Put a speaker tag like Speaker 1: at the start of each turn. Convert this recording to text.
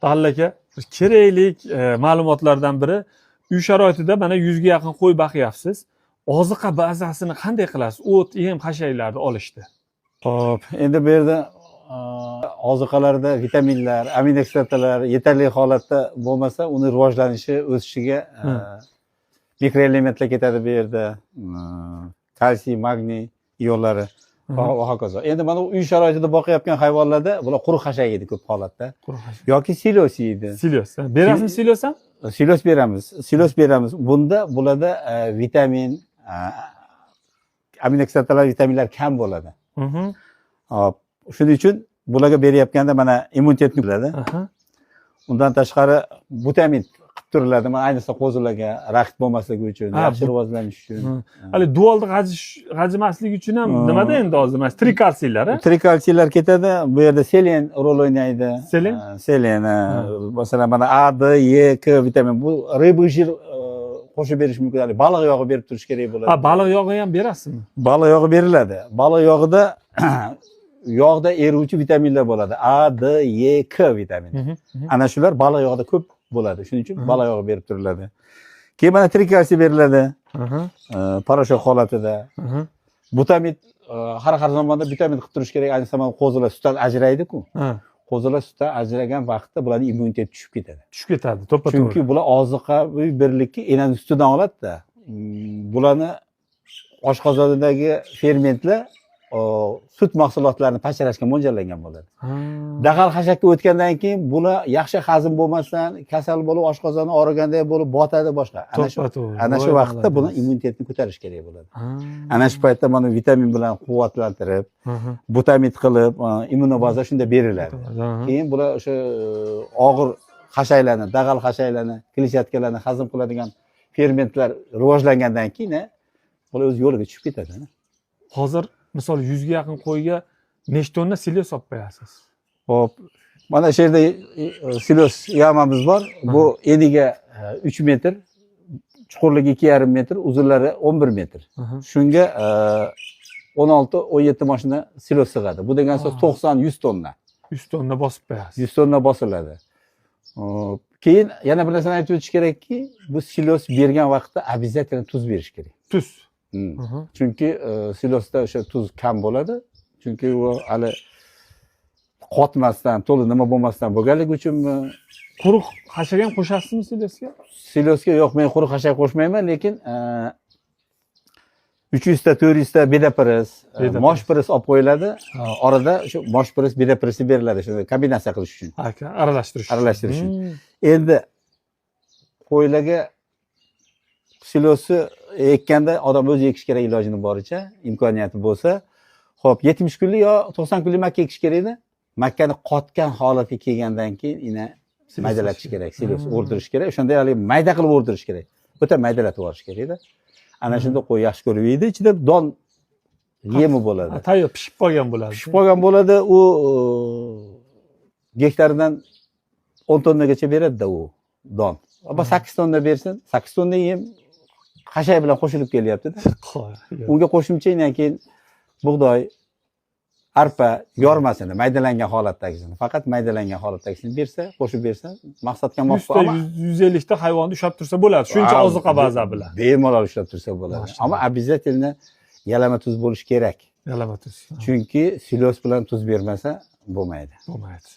Speaker 1: Talla aka, kerakli ma'lumotlardan biri, uy sharoitida mana 100 ga yaqin qo'y boqyapsiz. Oziqa bazasini qanday qilasiz, o't, yem, xashaklarni olishda?
Speaker 2: Ho'p, endi bu yerda ozuqalarda vitaminlar, aminokislotalar yetarli holatda bo'lmasa, uni rivojlanishi, o'sishiga mikroelementlar ketadi bu yerda, kalsiy, magniy ionlari va hokazo. Endi mana uy sharoitida boqayotgan hayvonlarda bular quruq xashak yeydi ko'p holatda
Speaker 1: Quruq xashak.
Speaker 2: Yoki silos yeydi.
Speaker 1: Silos, ha? Berasizmi silos ham?
Speaker 2: Silos beramiz, silos beramiz. Bunda bularda vitamin, aminokislotalar, vitaminlar kam bo'ladi. Hop, shuning uchun bularga berayotganda mana immunitetni bo'ladi. Undan tashqari butamid qilib turiladi, mana ayniqsa qo'zilarga, raxit bo'lmasligi uchun, yaxshi rivojlanish uchun.
Speaker 1: Hali duolni g'ajimasligi uchun ham nimada endi hozir mana trikalsiylar, a?
Speaker 2: Trikalsiylar ketadi, bu yerda selen rol o'ynaydi.
Speaker 1: Selen?
Speaker 2: Selen, masalan, mana A, D, E, K vitamin, bu рыбий жир qo'shib berish mumkin, hali baliq yog'i berib turish kerak bo'ladi.
Speaker 1: Ha, baliq yog'i ham berasizmi?
Speaker 2: Baliq yog'i beriladi. Baliq yog'ida, yog'da eruvchi vitaminlar bo'ladi, A, D, E, K vitamini. Ana shular baliq yog'ida ko'p bo'ladi, shuning uchun baliq yog'i berib turiladi. Keyin mana trikalsiy beriladi порошок holatida. Butamid, har zamonda butamid qilib turish kerak. Ayniqsa mana qo'zilar sutdan ajraydiku. Qo'zilar sutdan ajragan vaqtda bularni immuniteti tushib ketadi.
Speaker 1: Tushib ketadi, to'ppa
Speaker 2: Chunki
Speaker 1: to'g'ri.
Speaker 2: bular oziqaviy birlikni enani sutidan oladida. Bularni oshqozonidagi fermentlar sut mahsulotlarini pacharashga mo'ljallangan bo'ladi. Dag'al xashakka o'tgandan keyin bular yaxshi hazm bo'lmasdan, kasal bo'lib, oshqozoni og'riganday bo'lib, botadi, boshqa. Ana shu
Speaker 1: To'ppa to'g'ri.
Speaker 2: ana shu
Speaker 1: Voy,
Speaker 2: vaqtda buni
Speaker 1: молодец.
Speaker 2: immunitetni ko'tarish kerak bo'ladi. Ana shu paytda mana vitamin bilan quvvatlantirib, butamid qilib, immunobaza shunda beriladi. Keyin bular o'sha og'ir xashaklarni, dag'al xashaklarni, kletchatkalarni hazm qiladigan fermentlar rivojlangandan keyin bular o'z yo'liga tushib ketadi.
Speaker 1: Hozir misol 100 ga yaqin qo'yga nechta tonna silos olib qo'yasiz?
Speaker 2: Ho'p, mana shu yerda silos yamamiz bor. Bu eniga 3 metr, chuqurligi 2,5 metr, uzunlari 11 metr. Shunga 16-17 mashina silos sig'adi. Bu degan so'z 90-100 tonna.
Speaker 1: 100 tonna bosib qo'yasiz.
Speaker 2: 100 tonna bosiladi. Hop, keyin yana bir narsani aytib o'tish kerakki, bu silos bergan vaqtda обязательно tuz berish kerak.
Speaker 1: Tuz.
Speaker 2: Chunki silosda o'sha tuz kam bo'ladi, chunki u hali qotmasdan, to'la nima bo'lmasdan bo'lganligi uchunmi.
Speaker 1: Quruq xashak ham qo'shasizmi silosga?
Speaker 2: Silosga yo'q, men quruq xashak qo'shmayman, lekin 300 ta, 400 ta bedapiris,
Speaker 1: Bedapiris.
Speaker 2: mosh piris olib qo'yiladi. Orada shu mosh piris, bedapirisi beriladi, shuni kombinatsiya qilish uchun.
Speaker 1: Aka, aralashtirish.
Speaker 2: Aralashtirish uchun. Endi qo'ylarga silosi ekkanda odam o'zi ekish kerak, ilojini boricha, imkoniyati bo'lsa. Ho'p, 70 kunlik yo 90 kunlik makka ekish kerak edi. Makkani qotgan holatga kelgandan keyin ina
Speaker 1: Silos
Speaker 2: maydalatish kerak, silos o'rdirish kerak. O'shanda haligi mayda qilib o'rdirish kerak, o'ta maydalatib yuborish kerakda. Ana shunda qo'y yaxshi ko'rib yeydi, ichida don yemi bo'ladi.
Speaker 1: Ha, tayyor pishib qolgan bo'ladi.
Speaker 2: Pishib qolgan bo'ladi. U gektaridan 10 tonnagacha beradida u don. Ammo 8 tonna bersin, 8 tonna yem xashak bilan qo'shilib kelyaptida. Unga qo'shimcha keyin bug'doy, arpa yormasini, maydalangan holatdagisini, faqat maydalangan holatdagisini bersa, qo'shib bersa, maqsadga muvofiq.
Speaker 1: 100 ta, 150 ta hayvonni ushlab tursa bo'ladi shuncha oziqa baza bilan.
Speaker 2: Bemalol ushlab tursa bo'ladi.
Speaker 1: Mashalloh.
Speaker 2: Ammo обязательно yalama tuz bo'lishi kerak.
Speaker 1: Yalama tuz.
Speaker 2: Chunki silos bilan tuz bermasa bo'lmaydi.
Speaker 1: Bo'lmaydi.